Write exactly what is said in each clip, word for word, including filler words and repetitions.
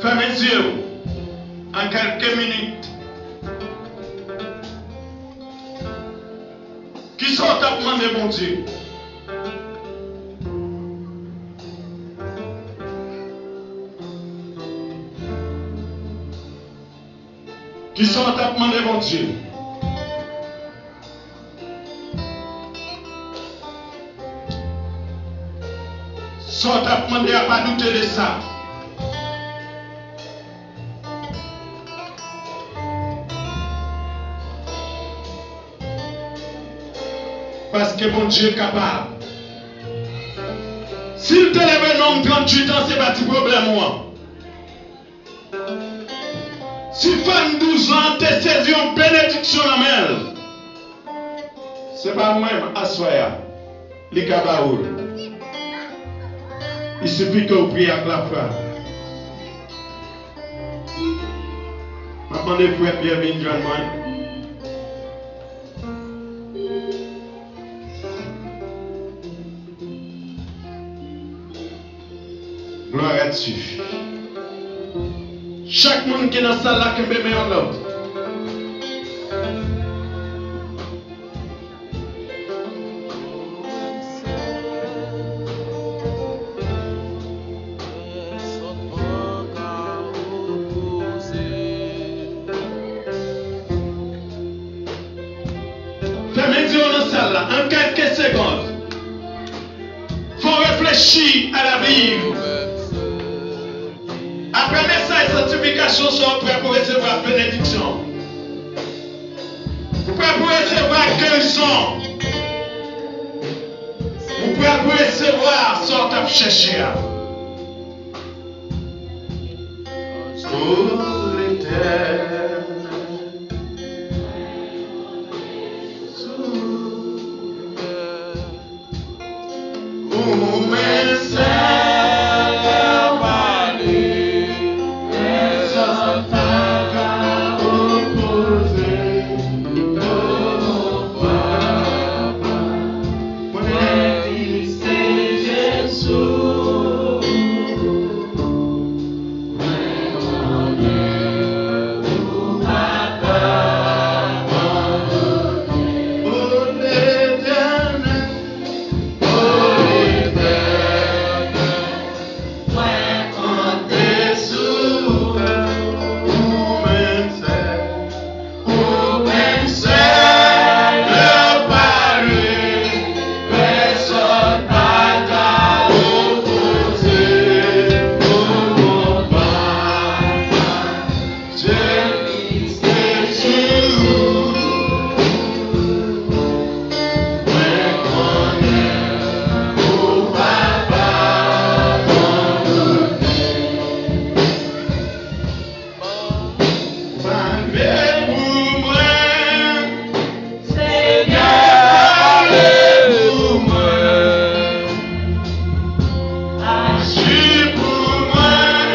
Fèmen zye w an kèlke minit. Kisa w t ap mande Bondye? Kisa w t ap mande Bondye? Sa w t ap mande a, pa doute de sa. Paske Bondye kapab. Si l te leve nonm tranntuit an, se pa ti pwoblèm ou an. Si fanm douz an te sezi yon benediksyon nan men l, se pa mwen, aswè a, li ka ba ou l. Il suffit que w priye ak lafwa. M ap mande frè Pyè vin jwenn mwen. Gloire à Dieu. Chak moun ki nan sal la, kenbe men yon lòt. Fèmen zye w nan sal la, an kèlke segonn. Fò w reflechi a la Bib. Apre mesaj santifikasyon sa, w prè pou resevwa benediksyon. W prè pou resevwa gerizon. W prè pou resevwa sa w t ap chèche a. O Letènèl, ou menm sèl pale, pèsonn pa ka opoze. O Papa, mwen egziste Jezi. Ou menm sèl pale, pèsonn pa ka opoze. O Papa, Jezi, mwen konnen ou pa padone. Pale pou mwen, Senyè, pale pou mwen. Aji pou mwen,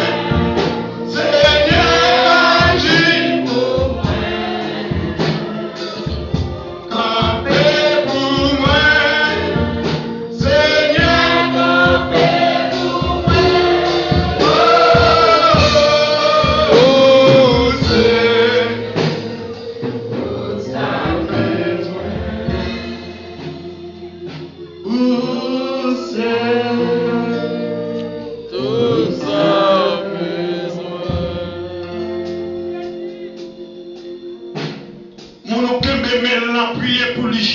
Senyè, aji pou mwen. Kanpe pou mwen, Senyè, kanpe pou mwen. O, o, o, se tout sa m bezwen. Ou se tout sa m bezwen. Moun ou kenbe men l lan, priye pou li.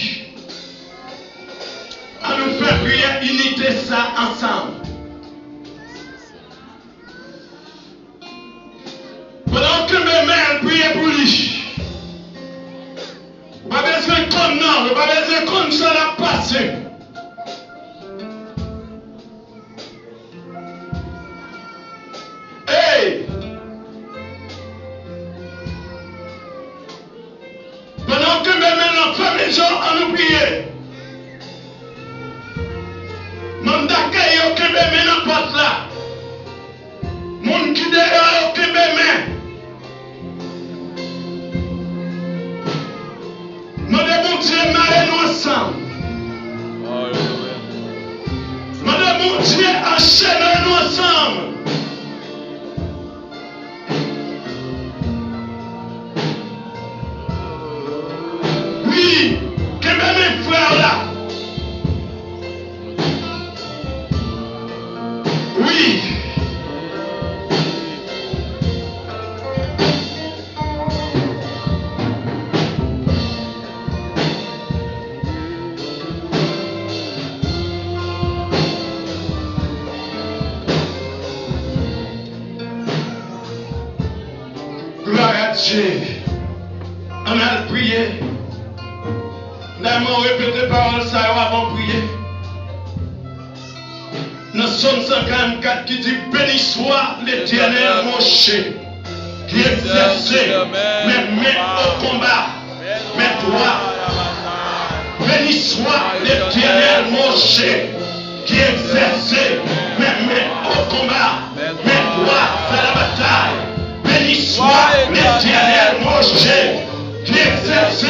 Ann nou fè priyè inite sa ansanm. Pandan w kenbe men l, priye pou li. Ou pa bezwen konn non l, ou pa bezwen konn sa l ap pase. Ey! Pandan w kenbe men l lan, fèmen je w, ann nou priye. Manm dakèy yo, kenbe men nan pòt la. Moun ki deyò yo, kenbe men. Mande Bondye mare nou ansanm. Mande Bondye anchene nou ansanm. Ann al priye. Dayè mwen repete pawòl sa yo avan w priye. Nan Sòm san karannkat ki di, Béni soit l'Éternel, mon rocher, qui exerce mes mains au combat, mes doigts. Béni soit l'Éternel, mon rocher, qui exerce mes mains au combat, mes doigts à la bataille. Béni soit l'Éternel, mon rocher, qui exerce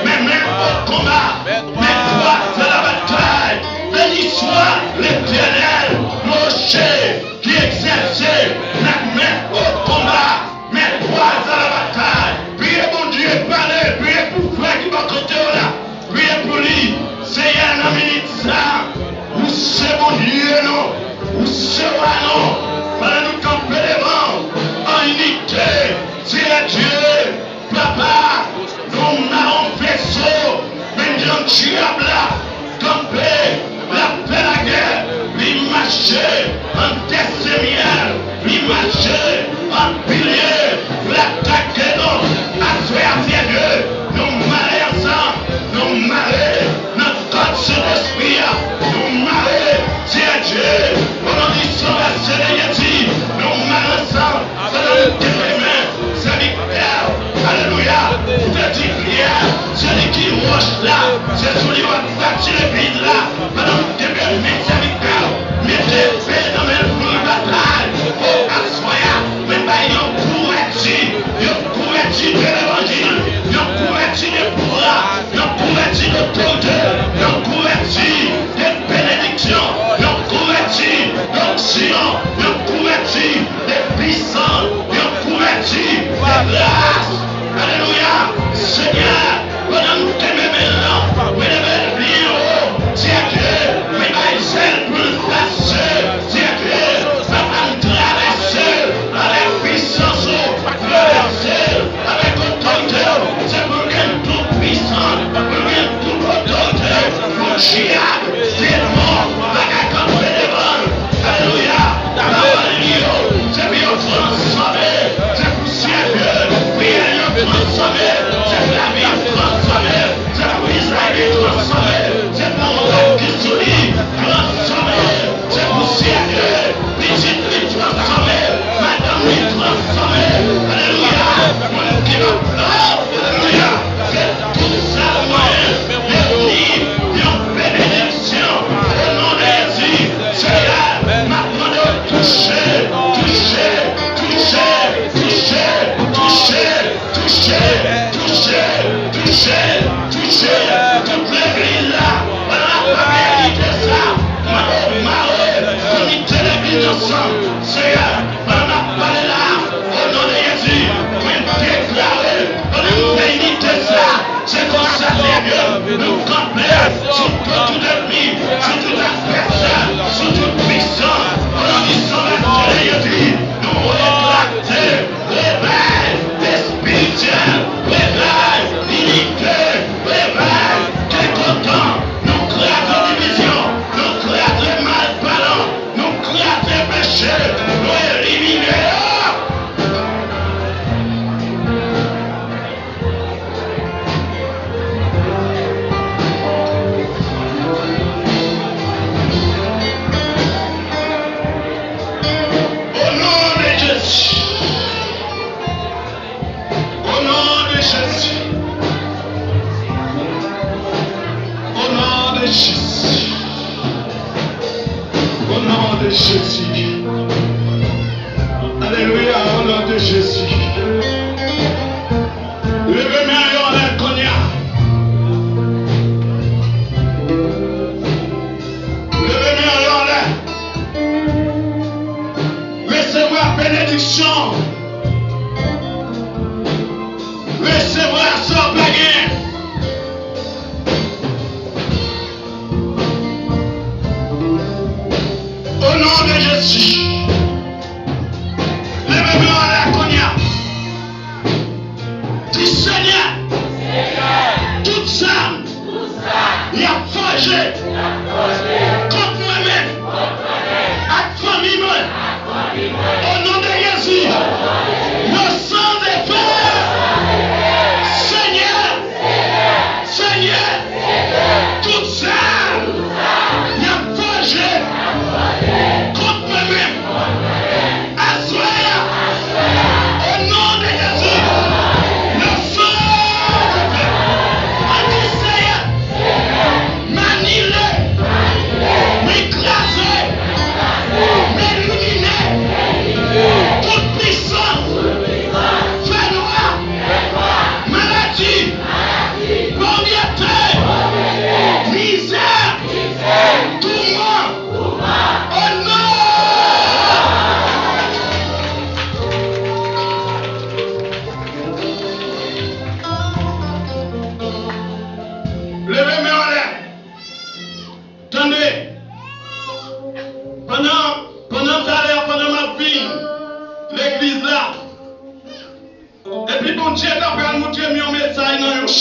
mes mains au combat, mes doigts à la bataille. Béni soit l'Éternel, mon rocher, qui exerce mes mains au combat, mes doigts à la bataille. Priye Bondye, pale, priye pou frè ki bò kote w la. Priye pou li. Senyè, nan minit sa, ou se Bondye nou, ou se wa nou. Pandan nou kanpe devan w, an inite, Senyè Dye, Papa, nou mawon feso, menm jan dyab la kanpe, l ap fè lagè, li mache an tèt semyèl, li mache an pilye, l atake nou. Aswè a, Senyè Dye, nou mare ansanm, nou mare nan kòd Sentespri a, nou mare, Senyè Dye, o non di san vèsè de Jezi, nou mare ansanm. Pandan nou kenbe men sèvitè w, alelouya, ou te di Pyè, se li ki wòch la, se sou li w ap bati legliz la. Pandan nou kenbe men sèvitè w, mete epe nan men l pou l batay. O, aswè a, mwen bay yon kouvèti, yon kouvèti de levanjil, yon kouvèti de pouvwa, yon kouvèti dotorite, yon kouvèti de benediksyon, yon kouvèti donksyon, yon kouvèti de pisans, yon kouvèti de gras. Alelouya! Senyè, pandan nou kenbe men l lan, mwen leve l byen wo, Senyè Dye, mwen bay zèl pou l pase, Senyè Dye, papa m travèse l avèk pisans ou, travèse l avèk otorite w, se pou l gen tout pisans, pou l gen tout otorite, pou dyab, demon, bagay k ap fè devan l. Alelouya! Pawòl li yo, se pou yo transfòme, se pou Senyè Dye, priyè yo transfòme, se pou lavi yo transfòme, se pou Izrayèl transfòme, se pou anba ki sou li transfòme. Se pou Senyè Dye, pitit li transfòme, madanm li transfòme. Alelouya! Moun ki nan, alelouya! Ke tout sa mwen, yo ni yon benediksyon. O non de Jezi, Senyè, m ap mande w touche, touche, touche, touche, touche. Touche, touche, touche, touche tout legliz la. Pandan n ap fè envite sa, mande w mare komite legliz ansanm. Senyè, pandan n ap pale la, o non de Jezi, mwen deklare, pandan n fè envite sa, se konsa, Senyè, nou kanpe sou do tout ènmi, sou tout advèsè, sou tout pisans. O non di san vèsè de Jezi, nou eklate. Revèy espirityèl, revèy inite, revèy ke kontan, nou kraze divizyon, nou kraze malpalan, nou kraze peche, nou elimine yo. O non de Jezi. O non de Jezi. O non de Jezi. O non de Jezi. Alelouya, o non de Jezi. Leve men yo anlè kounye a. Leve men yo anlè. Resevwa benediksyon. Resevwa sa w pa gen. O non de Jezi. Leve men w anlè kounye a. Di, Senyè, tout zam y ap fòje kont mwen menm ak fanmi mwen, o non de Jezi, yo san efè.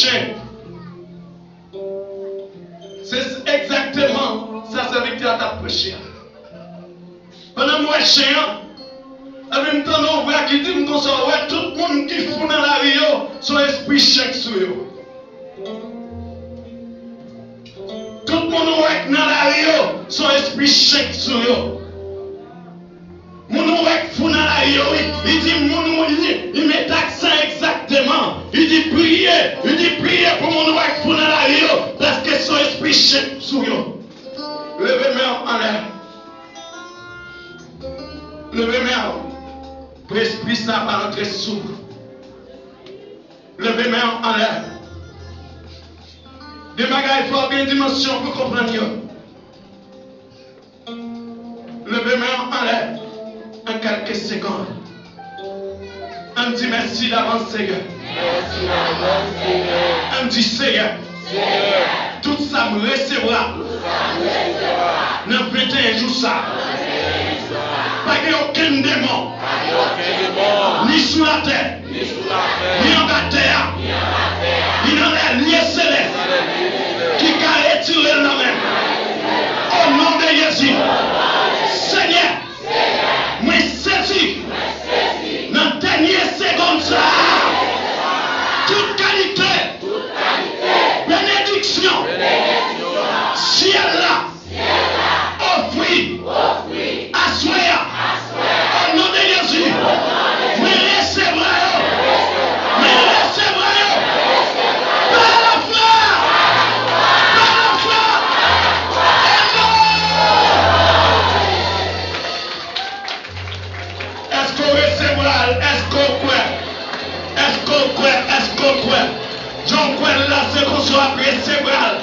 chen. Se egzakteman sa sèvitè a t ap preche a. Pandan m wè chen an, epi m tande yon vwa ki di m konsa, ou wè tout moun ki fou nan lari yo, se yon espri chen k sou yo. Tout moun ou wè k nan lari yo, se yon espri chen k sou yo. Moun ou wè k fou nan lari yo, wi. Li di moun ou, li, li met aksan egzakteman. Li di priye, li di priye pou moun ou wè k fou nan lari yo, paske se yon espri chen k sou yo. Leve men w anlè. Leve men w. Pou espri sa pa antre sou ou. Leve men w anlè. Gen bagay fò w gen dimansyon pou konprann yo. Leve men w anlè an kèlke segonn. Ann di mèsi davans, Seyè. Mèsi davans, Seyè. Ann di, Seyè, Seyè, tout sa m resevwa, tout sa m resevwa, nan venteyen jou sa, nan venteyen jou sa, pa gen okenn demon, pa gen okenn demon, ni sou latè, ni anba tè a, ni nan lè lye selès, ki ka retire l nan men m. O non de Jezi, Senyè, mwen sezi nan dènye segonn sa a. Tout kalite benediksyon syèl la ofri aswè a. O non de Jezi, mwen resevwa yo. Mwen resevwa yo. Pa lafwa. Pa lafwa. Amen. Èske w resevwa l? Èske w kwè? Èske w kwè? Èske w kwè? Jan w kwè l la, se konsa w ap resevwa l.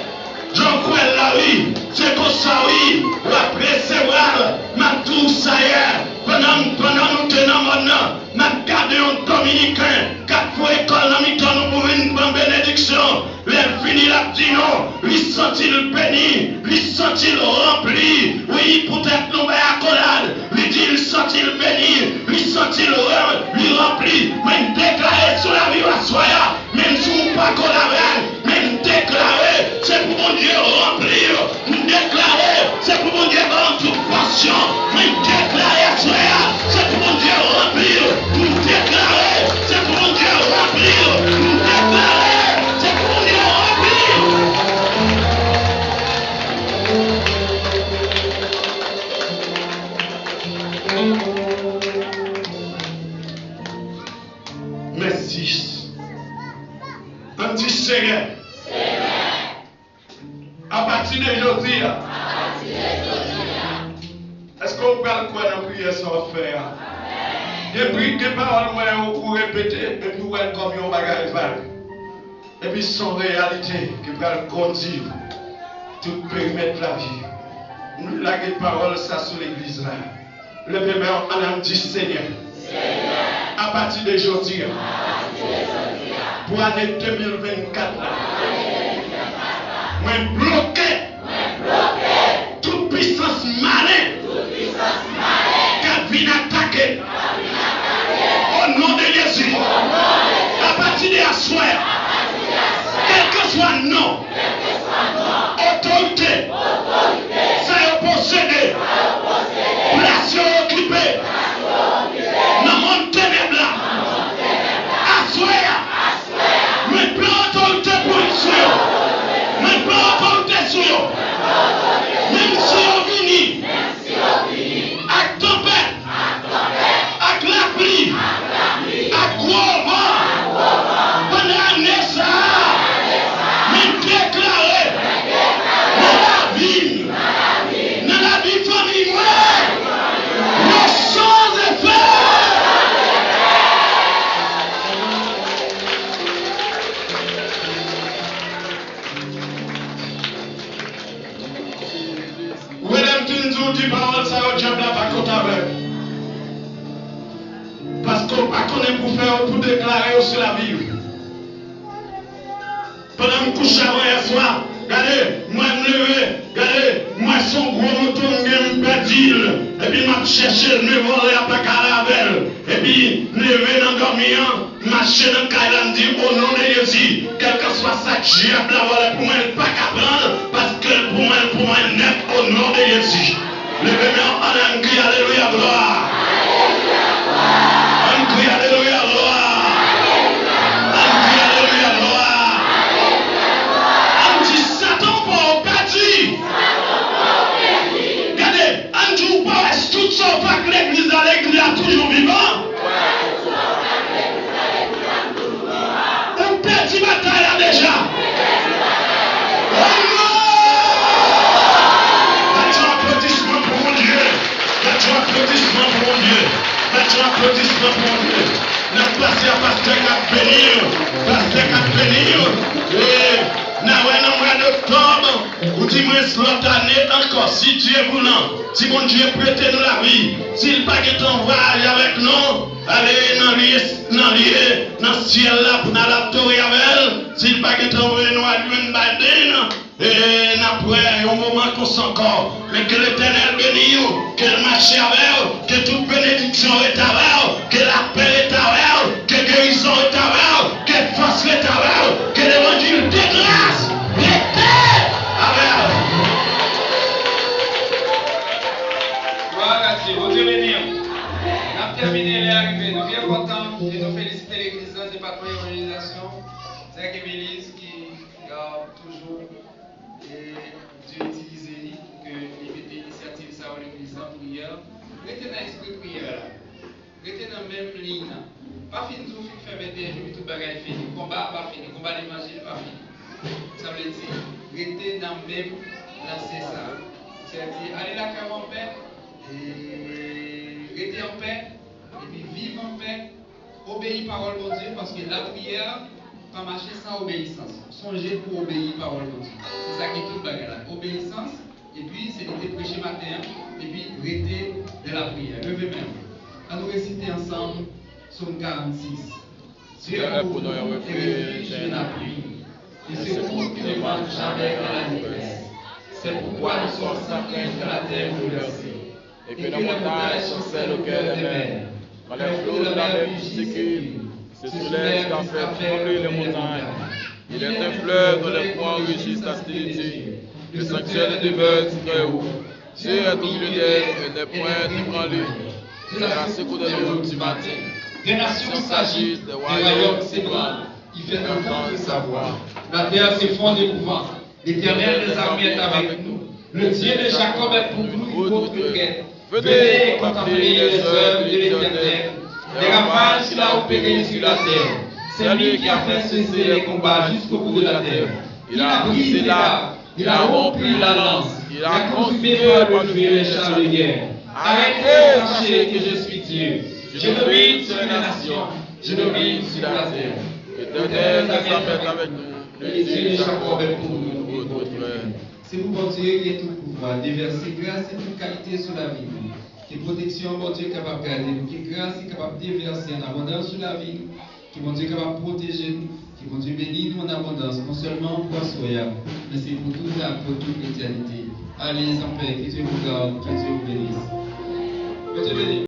Jan w kwè l la, wi, se konsa, wi, w ap resevwa l. M ap di w sa yè, pandan, pandan nou te nan mòn nan, m ap gade yon Dominiken k ap foure kò l nan mitan nou pou vin pran benediksyon. Lè l fini, l ap di nou, li santi l beni, li santi l ranpli. Wi, poutèt nou bay akolad, li di l santi l beni, li santi l ran-, li ranpli. Mwen deklare sou lavi w aswè a, menm si w pa kolabore, men m deklare, se pou Bondye ranpli w. M deklare, se pou Bondye ba w tout pòsyon. Mwen deklare aswè a, se pou Bondye ranpli w. M deklare, se pou Bondye ranpli w. M deklare, se pou Bondye ranpli w. Mèsi. Ann di, Senyè, Senyè, apati de jodi a, apati de jodi a, èske w pral kwè nan priyè sa w ap fè a? Gen pri, gen pawòl mwen ou repete, epi w wè l kòm yon bagay vag. Epi se yon reyalite ki pral kondi tout perimèt lavi. M vle lage pawòl sa sou legliz la. Leve men w ann di, Senyè, apati de jodi a, pou ane de mil vennkat la, mwen bloke tout pisans malen k ap vin atake m. O non de Jezi, apati de aswè a, kèlkeswa non, otorite sa yo posede, plas yo okipe nan mond tenèb la, aswè a, mwen pran otorite pou l sou yo. Mwen pran otorite sou yo. Menm si yo vini ak tanpèt, ak lapli, ak gwo van, pandan ane sa a, mwen deklare nan lavi m, nan lavi fanmi mwen, yo san efè. Ou wè lè m fin di w di pawòl sa yo, dyab la pa kontan avè m. Paske w pa konnen pou fè yo, pou deklare yo sou lavi w. Pandan m kouche avan yè swa, gade, m wè m leve, gade, m wè se yon gwo moto m gen, m pèdi l. Epi m ap chèche l, men vòlè a pa ka ale avè l. Epi m leve nan dòmi an, m mache nan kay la, m di, o non de Jezi, kèlkeswa Dyab la vòlè pou mwen, l pa ka pran l, paske l pou mwen, l pou mwen nèt, o non de Jezi. Leve men w anlè, ann kriye alelouya, glwa. Ann kriye alelouya, glwa. Ann kriye alelouya, glwa. Ann di, Satan, w pèdi. Gade, ann di, w pa wè tout sa w fè ak legliz la, legliz la toujou vivan. Ou pèdi batay la deja. Oh non! Mete yon aplodisman pou Bondye. Mete yon aplodisman pou Bondye. Mete yon aplodisman pou Bondye. N ap pase a pastè k ap beni yo. Pastè k ap beni yo. E n a wè nan mwa doktòb, oudimwens lòt ane ankò, si Dye voulan, si Bondye prete nou lavi, si l pa gentan vwayaje avèk nou, ale nan lye, nan lye, nan syèl la pou n al adore avè l. Si l pa gentan voye nou al jwenn Biden, e, n ap wè yon moman konsa ankò. Men ke Letènèl beni w, ke l mache avè w, ke tout benediksyon rete avè w, ke lapè rete avè w, ke gerizon rete avè w, ke fòs rete avè w, ke levanjil de gras rete avè w. Glwa a Dye, Bondye beni w. N ap tèmine, lè a rive. Nou byen kontan e nou felisite legliz la, depatman evanjelizasyon, Zèk Emiliz ki, e, toujou, e, Dye itilize li pou ke li mete inisyativ sa yo legliz la, priyè. Rete nan espri priyè la. Rete nan menm liy nan. Pa fin di w fin fè venteyen jou epi tout bagay fini. Konba a pa fini. Konba levanjil pa fini. Sa vle di, rete nan menm lanse sa. Sa vle di, ale lakay ou anpè, e rete anpè, epi viv anpè, obeyi pawòl Bondye, paske lapriyè pa mache san obeyisans. Sonje pou obeyi pawòl Bondye. Se sa ki tout bagay la. Obeyisans, epi se li te preche maten an, epi rete nan lapriyè. Leve men w. Ann nou resite ansanm Sòm karannsis. Dieu est pour nous un refuge et un appui. Il secourt qui ne manque jamais dans la détresse. C'est pourquoi nous sommes sans crainte que la terre nous bouleverse, et que les montagnes chancellent au cœur des mers. Quand les flots de la mer vous circulent, ce soulève jusqu'à faire trembler les montagnes. Il est un fleuve dont les courants rugissent à sa solitude. Le sanctuaire le demeure du Très-Haut. Dieu est au milieu d'elle, elle n'est point ébranlée. Dieu la secoue des rondes du matin. Des nations s'agitent, des royaumes s'ébranlent. Il fait entendre sa voix. La terre s'effondre d'épouvante. L'Éternel des armées est avec nous. Le Dieu de Jacob est pour nous une haute retraite. Venez et contemplez les œuvres de l'Éternel, les ravages qu'il a opérés sur la terre. C'est lui qui a fait cesser les combats jusqu'au bout de la terre. Il a brisé l'arc, il a rompu la lance, il a consumé par le feu les chars de guerre. Arrêtez et sachez que je suis Dieu. Je domine sur les nations, je domine sur la terre. L'Éternel des armées est avec nous, le Dieu de Jacob est pour nous une haute retraite. Se pou Bondye gen tout pouvwa devèse gras e tout kalite sou lavi nou. Ke pwoteksyon Bondye kapab gade nou, ke gras li kapab devèse an abondans sou lavi nou, ke Bondye kapab pwoteje nou, ke Bondye beni nou an abondans, non sèlman pou aswè a, men se pou tout tan, pou tout letènite. Allez en paix, que Dieu vous garde, que Dieu vous bénisse. Bondye beni.